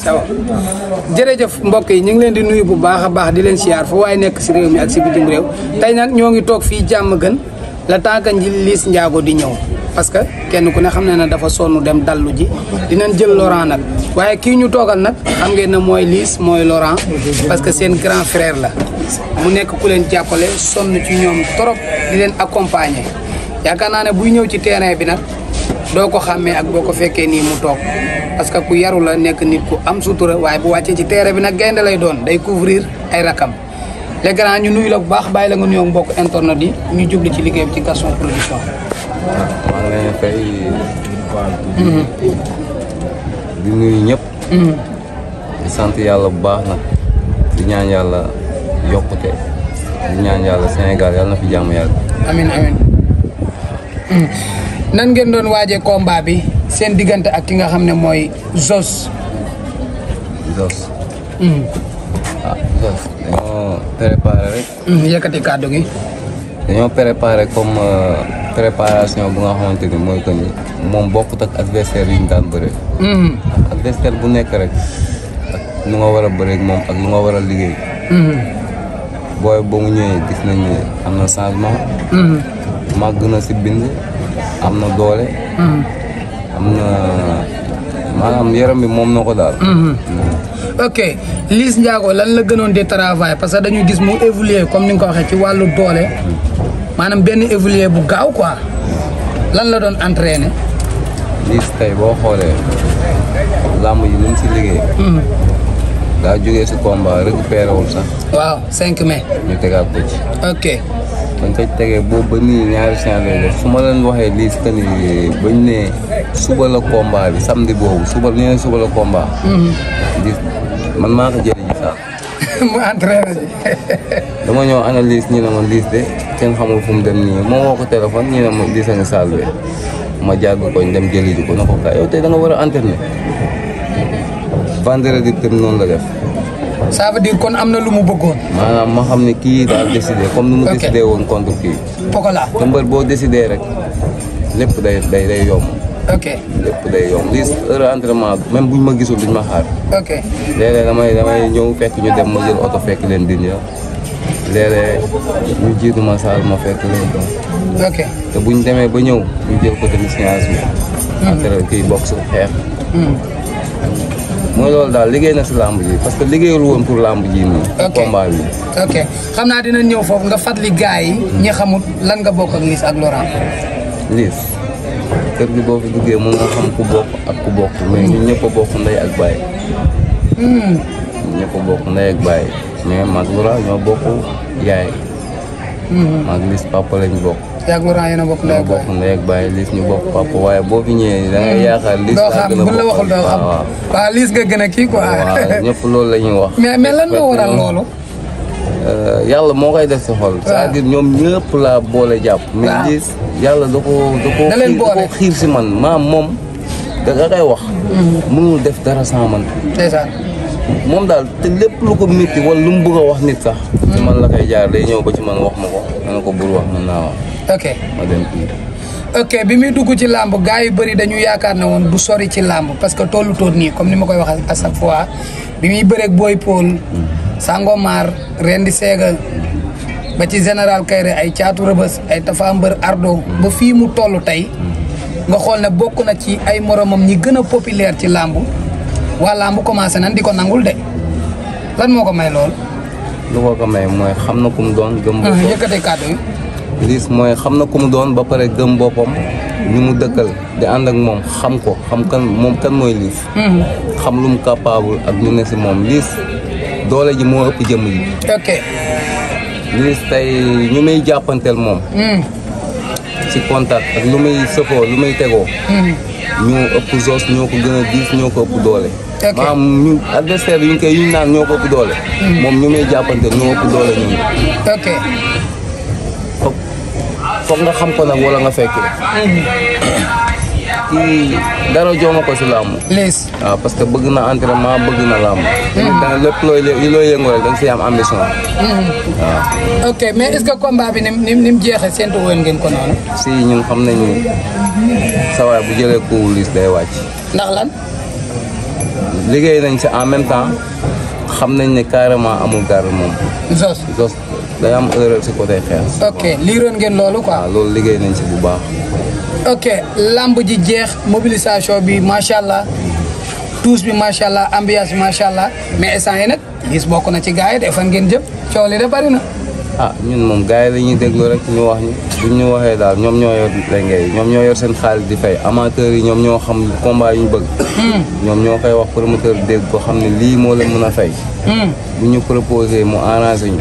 ça va jërëjëf mbokk yi ñu ngi leen di nuyu bu baax a baax di leen siyaar fu waaye nekk si réew mi ak si bitim réew tey nag ñoo ngi toog fii jàmm gën la temps que Liss Ndiago di ñëw parce que kenn ku ne xam ne na dafa sonn dem dallu ji dinañ jël Laurent nag waaye kii ñu toogal nag xam ngeen ne mooy Liss mooy Laurent parce que seen grand frère la mu nekk ku leen jàppale sonn ci ñoom trop di leen accompagner yaakaar naa ne buy ñëw ci terrain bi nag doo ko xàmmee ak boo ko fekkee nii mu toog parce que ku yaru la nekk nit ku am sutura waaye bu wàccee ci terrain bi nag gaynde lay doon day couvrir ay rakam les grands ñu nuyu la bu baax bàyyi la nga nuyoo mbokk internet yi ñu jubli ci liggéey bi ci Gaston Production. maa ngi leen fay di nuyu ñëpp. di sant yàlla bu baax nag di ñaan yàlla yokkute di ñaan yàlla Sénégal yàlla na fi jàmm yàlla. amiin amiin. nan ngeen doon waajee combat bi seen diggante ak ki nga xam ne mooy Zoss. Zoss. Zoss dañoo préparé rek. yëkkati kàddu gi. dañoo préparé comme préparation bu nga xamante ni mooy que ni moom bokkut ak adversaire yi ñu daan bëre. adversaire bu nekk rek ak lu nga war a bëre ak moom ak lu nga war a liggéey. booy ba mu ñëwee gis nañ ne am na changement. màgg na si bind am na doole. am na maanaam yaram bi moom na ko daal. ok Liss Ndiago lan la gënoon di travail parce que dañu gis mu évoluer comme ni nga ko waxee ci wàllu doole maanaam benn évoluer bu gaaw quoi lan la doon entraîner. Liss tey boo xoolee làmb yi li mu si liggéey. daa jógee si combat récupéré wul sax. waaw 5 mai. ñu tegaat ko ci. ok. bañ ko tegee boobu ba nii ñaari séance lay def su ma leen waxee Liss que ni bañ ne suba la combat bi samedi boobu suba ñu ne suba la combat. Liss man maa ko jëlee ji sax. mu entraîné ji. dama ñëw analyse ñu ne ma Liss de kenn xamul fu mu dem nii ma woo ko téléphone ñu ne ma Liss a ngi salle bi ma jàgg ko ñu dem jëli ji ko na ko kaa yow tey da nga war a entraîner. vendredi tam noonu la def. ça veut dire kon am na lu mu bëggoon. maanaam ma xam ne kii daal décidé comme ni mu décidé woon contre kii. Pokola. te mbër boo décidé rek lépp day yomb. ok lépp day yomb Liss heure entraînement même buñ ma gisul duñ ma xaar. ok léeg-léeg damay ñëw fekk ñu dem ma jël oto fekk leen dindi léeg-léeg ñu jiitu ma saal ma fekk leen ko. ok te buñ demee ba ñëw ñu jël ko tamit science bi. entre kii boxe xeex. mooy loolu daal liggéey na si làmb ji parce que liggéeyul woon pour làmb ji nii. ok combat bi. ok xam naa dina ñëw foofu nga fàttali gars yi. ñi xamul lan nga bokk ak Liss ak Laurent. Liss kër gi boo fi duggee mën nga xam ku bokk ak ku bokk mais ñun ñëpp a bokk ndey ak baay. ñun ñëpp a bokk ndey ak baay mais mag Laurent ñoo bokk yaay. mag Liss papa lañ bokk. yaa ak Laurent yéen a bokk ndey ak baay. ñoo bokk ndey ak baay Liss ñu bokk papa waaye boo fi ñëwee da ngay yaakaar Liss doo xam bu la waxul doo xam waaw Liss nga gën a kii quoi. waaw ñëpp loolu la ñuy wax. mais lan moo waral loolu. yàlla moo koy def si xol. c'est-à-dire ñoom ñëpp laa boole jàpp. mais Liss yàlla da ko xiir si man maam moom da koy wax. mënul def dara sans man. ndeysaan. moom daal te lépp lu ko métti wala lu mu bëgg a wax nit sax. ci man la koy jaar day ñëw ba ci man wax ma ko. ma ne ko bul wax mën naa wax. ok ma dem kii. ok bi muy dugg ci làmb gars yu bëri dañu yaakaar ne woon du sori ci làmb parce que tollu toon nii comme ni ma koy wax à chaque fois bi muy bëreeg Boy Paul. Sangomar Rendi Sega ba ci général Kayre ay caatu rëbës ay Tafa Mbër Ardo ba fii mu toll tey nga xool ne bokk na ci ay moromam ñi gën a populaire ci làmb waa làmb commencé nan di ko nangul de lan moo ko may lool. lu ko may mooy xam na ku mu doon gëm boppam. yëkkatee kàddu yi. Liss mooy xam na ku mu doon ba pare gëm boppam ñu mu dëkkal di ànd ak moom xam ko xam kan moom kan mooy Liss. xam lu mu capable ak ñu ne si moom Liss doole ji moo ëpp jëmm ji. ok. Liss tey ñu muy jàppanteel moom. ci contact ak lu muy sëfoo lu muy tegoo. ñoo ëpp Zoss ñoo ko gën a diis ñoo ko ëpp doole. ok maanaam ñu adversaire yu ñu koy yu naan ñoo ko ëpp doole. moom ñu muy jàppanteel ñoo ëpp doole ñun. ok. foog nga xam ko nag wala nga fekkee. kii dara jooma ko si làmb. Liss. waaw parce que bëgg na entraînement bëgg na làmb. dana lépp looy yëngu rek da nga si am ambition. waaw. ok mais est-ce que combat bi ni mu jeexee séntu woon ngeen ko noonu. si ñun xam nañu sa waay bu jëlee ko Liss day wàcc. ndax lan. liggéey nañ si en même temps xam nañ ne carrément amul garde moom. Zoss day am erreur si côté xeex. ok liiroon ngeen loolu quoi. waaw loolu liggéey nañ si bu baax. ok lamb ji jeex mobilisation bi macha allah tous bi macha allah ambiance bi macha allah mais instant yi nag gis bokk na ci gars yi de fan ngeen jëm coow li de bari na. ah ñun moom gars yi la ñuy déglu rek ñu wax ñu buñ ñu waxee daal ñoom ñoo yor lengay ñoom ñoo yor seen xaalis di fay amateurs yi ñoom ñoo xam combat yi ñu bëgg. ñoom ñoo koy wax promoteur dégg ko xam ne lii moo leen mën a fay. bu ñu proposé mu arrangé ñu.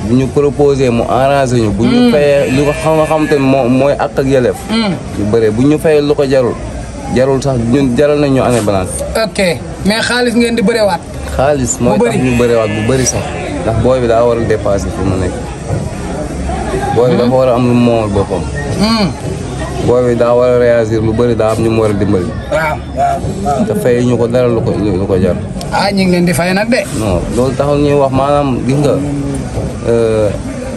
bu ñu proposé mu arrangé ñu. bu ñu fayee lu ko xamante ne mooy àq ak yelleef. yu bëree bu ñu fayee lu ko jarul sax ñun jaral nañ ñu année balance. ok mais xaalis ngeen di bërewaat. xaalis mooy tax ñu bërewaat bu bëri sax. ndax booy bi daa war a dépassé fi mu nekk. booy bi dafa war a am lu mu moomal boppam. booy bi daa war a réagir lu bëri daa am ñu mu war a dimbali. waaw. te fay ñu ko dara lu ko jar. ah ñu ngi leen di fay nag de. non loolu taxul ñuy wax maanaam gis nga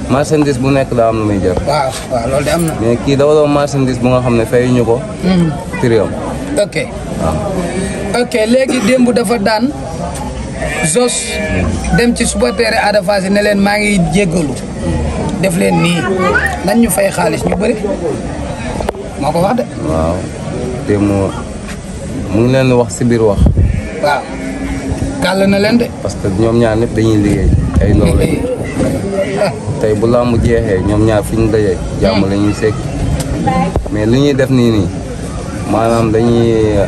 marchandise bu nekk daa am lu muy jar. waaw loolu de am na. mais kii dafa doon marchandise bu nga xam ne fay ñu ko. prix-am. ok ok léegi démb dafa daan. Zoss dem ci supporter Ada Fass ne leen maa ngi jéggalu def leen nii nañ ñu fay xaalis ñu bëri moo ko wax de. waaw te mu ngi leen di wax si biir wax. waaw gàll na leen de. parce que ñoom ñaar ñëpp dañuy liggéey ay ndaw lañ tey bu làmb jeexee ñoom ñaar fi ñu dajee jàmm la ñuy sekk mais li ñuy def nii maanaam dañuy.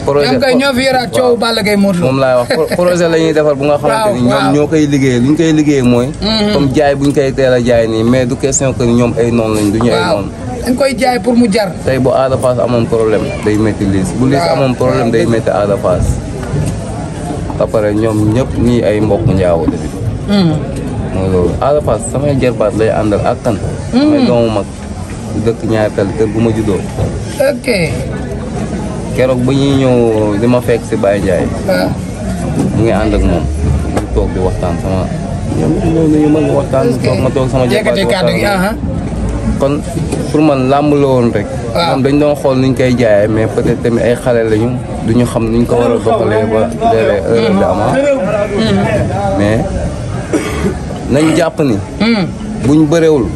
projet kay ñoo fi yaraat coow Balla Gaye Modou Lo moom laay wax projet la ñuy defar bu nga xamante ni ñoom ñoo koy liggéey li ñu koy liggéey mooy comme jaay buñ koy teel a jaay nii mais du question que ñoom ay noonu lañ du ñu ay noonu dañ koy jaay pour mu jar tey bu Ada Fass amoon problème day métti Liss bu Liss amoon problème day métti Ada Fass après ñoom ñëpp ñii ay mbokk njaago de bi mooy loolu Ada Fass samay jarbaat lay àndal ak kan samay doomu mag dëkk ñaari tali kër bu ma juddoo ok keroog ba ñuy ñëw di ma fekk si Baye Ndiaye. mu ngi ànd ak moom ñu toog di waxtaan sama. ñoom ñoo ñu mën waxtaan toog ma toog sama jàppaat waxtaan kon pour man làmb la woon rek. moom dañ doon xool nuñ koy jaayee mais peut-être tamit ay xale lañu duñu xam nuñ ko war a doxalee ba léeg-léeg heure de ama mais nañ jàpp ni. buñ bëreewul.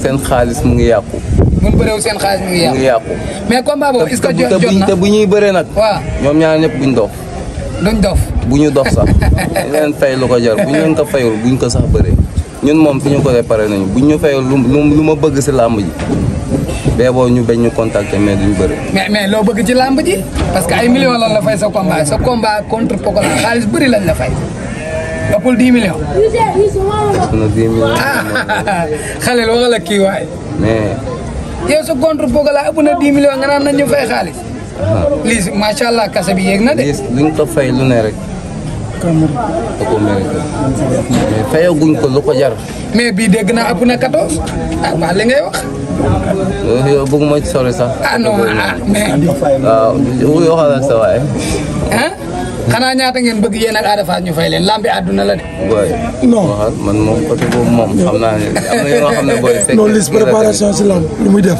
seen xaalis mu ngi yàqu. buñ bëreewul seen xaalis mu ngi yàqu. mais combat boobu est-ce que jot na te bu ñuy bëree nag. waaw ñoom ñaar ñëpp buñ dof. duñ dof. bu ñu dof sax dañ leen fay lu ko jar bu ñu leen ko fayul buñ ko sax bëree ñun moom fi ñu ko réparé nañu buñ ñu fayul lu ma bëgg si làmb ji bee boo ñu bañ ñu contacter mais duñ bëri. mais loo bëgg ci làmb ji parce que ay millions lan la fay sa combat contre Pokola xaalis bëri lañ la fay. ëppul 10 millions. ëpp na 10 millions. xale la waxal ak kii waay. mais. yow sa contre Pokola ëpp na 10 millions nga naan nañ ñu fay xaalis. Liss macha allah kase bi yéeg na de. Liss luñ ko fay lu ne rek. da ko mérité mais fayaguñ ko lu ko jar. mais bii dégg naa ëpp na 14. ah waa li ngay wax. yow bëgguma ci sori sax. ah non ah mais. waaw yoo xam ne sa waay. ah xanaa ñaata ngeen bëgg yéen ak Ada Fass ñu fay leen lambi àdduna la de. booy. non waxal man moom côté boobu moom xam naa ne am na yoo xam ne booy. non Liss préparation si lamb lu muy def.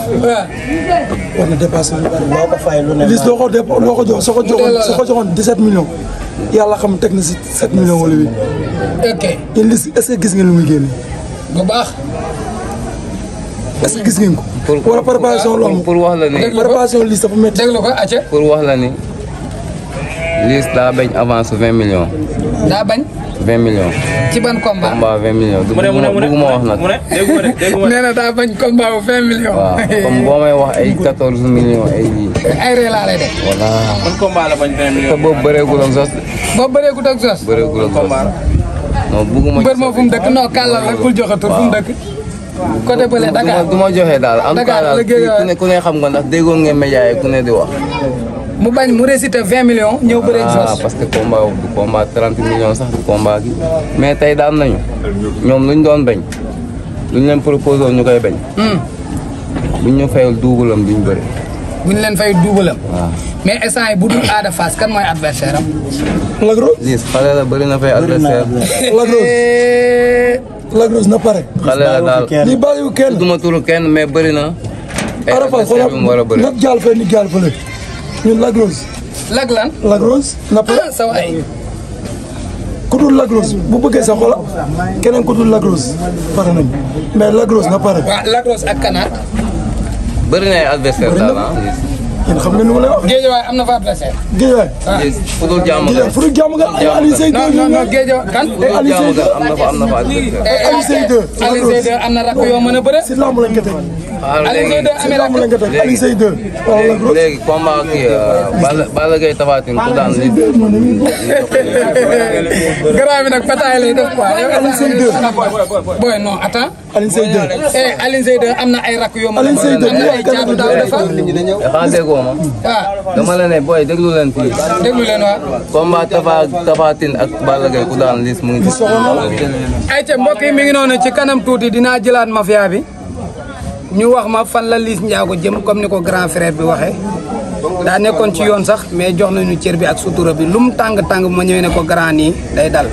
war na dépassé lu bari. loo ko fay lu ne. Liss loo ko jox soo ko joxoon 17 millions. yàlla xam teg na si 7 millions wala 8. ok yéen Liss est-ce que gis ngeen lu muy génne. bu baax. est-ce que gis ngeen ko. wala préparation loolu pour wax la ni. préparation Liss dafa métti. déglu ko acca. pour wax la ni. Liss daa bañ avance 20 millions. daa bañ. 20 millions. ci ban combat. combat 20 millions. bëgguma wax nag. nee na daa bañ combat bu 20 millions. waaw comme boo may wax ay 14 millions ay. ay ree laa lay def. voilà. man combat la bañ 20 millions. te boobu bëreegul ak Zoss. boobu bëreegut ak Zoss. bëreegul ak Zoss. non bëgguma. mbër moo fu mu dëkk non kàllal rek bul joxe tur fu mu dëkk. côté bële Dakar du ma joxe daal en tout cas daal ku ne xam nga ndax déggoon ngeen média yi ku ne di wax. mu bañ mu récité 20 millions ñëw bëreeg Zoss. parce que combat du combat 30 millions sax du combat gi. mais tey daan nañu. ñoom luñ doon bañ. luñ leen proposé ñu koy bañ. buñ ñu fayal duubalam duñ bëri. buñ leen fay duubalam. waaw mais instant yi bu dul Ada Fass kan mooy adversaire am. Lac Rose. Liss xale la bëri na fay adversaire. Lac Rose na pare. xale la daal lii bàyyiwu kenn. duma turu kenn mais bëri na. ay Ada Fass adversaire yu mu war a bëri. xoolal nag jaal fee ni jaal fële ñun Lac Rose lag lan. Lac Rose na pare. sa waay. ku dul Lac Rose bu bëggee sa xola keneen ku dul Lac Rose pare nañ mais Lac Rose na pare. waaw Lac Rose ak Kanaat. bëri na ay adversaire daal ah. yéen xam nga ni ma lay wax. Géejawaay am na fa adversaire. Géejawaay. fu dul jàmm Géejawaay fu dul jàmm nga Aliou Seye non non non Géejawaay kan. Aliou Seye deux am na fa adversaire. Aliou Seye deux. Aliou Seye 2 am na rakk yoo mën a bëre. si lamb lañ ko teg. Aliou Seye 2 si amee lamb lañ rakk. ko teg Aliou Seye deux. waaw Lac Rose. léegi combat kii Balla Gaye Tapha Tine ku daan li. garab bi nag bataay lay def quoi. Aliou Seye deux. boy non attends. Aliou Seye deux. Aliou Seye 2 am na ay rakk yoo mën a Aliou Seye deux. am na ay caatu daaw dafa. dafa déggoo ma. waaw dama la ne booy déglu leen fii. déglu leen waa. combat Tapha Tine ak Balla Gaye ku daan lis mu ngi ci. ayca mbokk yi mi ngi noonu ci kanam tuuti dinaa jëlaat mafia bi ñu wax ma fan la Liss Ndiago jëm comme ni ko grand frère bi waxee daa nekkoon ci yoon sax mais jox nañu cër bi ak sutura bi lu mu tàng-tàng bu ma ñëwee ne ko grand nii day dal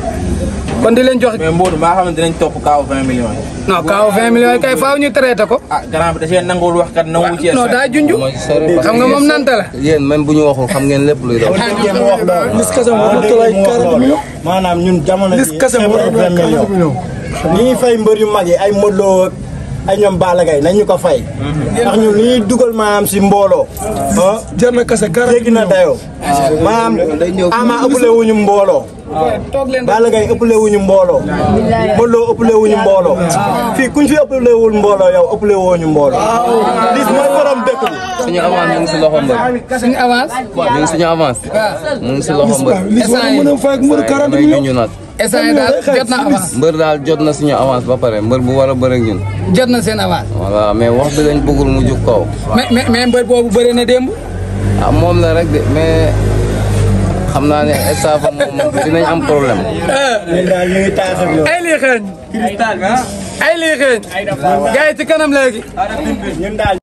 kon di leen jox. mais Modou maa xam ne dinañ topp kaaw 20 millions yi. non kaaw 20 millions yi kay faaw ñu traité ko. ah grand bi da cee nanguwul wax kat nangu ci. non daa junj xam nga moom nanta la. yéen même bu ñu waxul xam ngeen lépp luy daw. Liss kese moo doon tolluwaay 40 millions. maanaam ñun jamono Liss kese moo doon tolluwaay 40 millions. ñi ñuy fay mbër yu mag yi ay Modou Lo ak ay ñoom Balla Gaye nañ ñu ko fay. ndax ñun li ñuy dugal maanaam si mbooloo. jar na kese 40 jéggi na dayoo. maanaam Ama ëppale wuñu mbooloo. Balla Gaye ëppale wuñu mbooloo. Modou Lo ëppale wuñu mbooloo. fii kuñ fi ëppale wul mbooloo yow ëppale wuñu mbooloo. Liss mooy borom dëkk bi. suñu avance mu ngi si loxo mbër. suñu avance. ñu ngi suñu avance. mu ngi si loxo mbër. Liss war na mën a fay ak mbër 40 may millions. ñu nag. instant daal jot na avance. mbër daal jot na suñu avance ba pare mbër bu war a bëre ak ñun. jot na seen avance. voilà mais wax bi lañ bëggul mu jug kaw. mais mbër boobu bëri na démb. ah moom la rek de mais xam naa ne staff moom dinañ am problème. ñun daal ñu ngi taas ak yow. ay lii xeeñ. ay lii xeeñ. gars yi ci kanam léegi. ñun daal.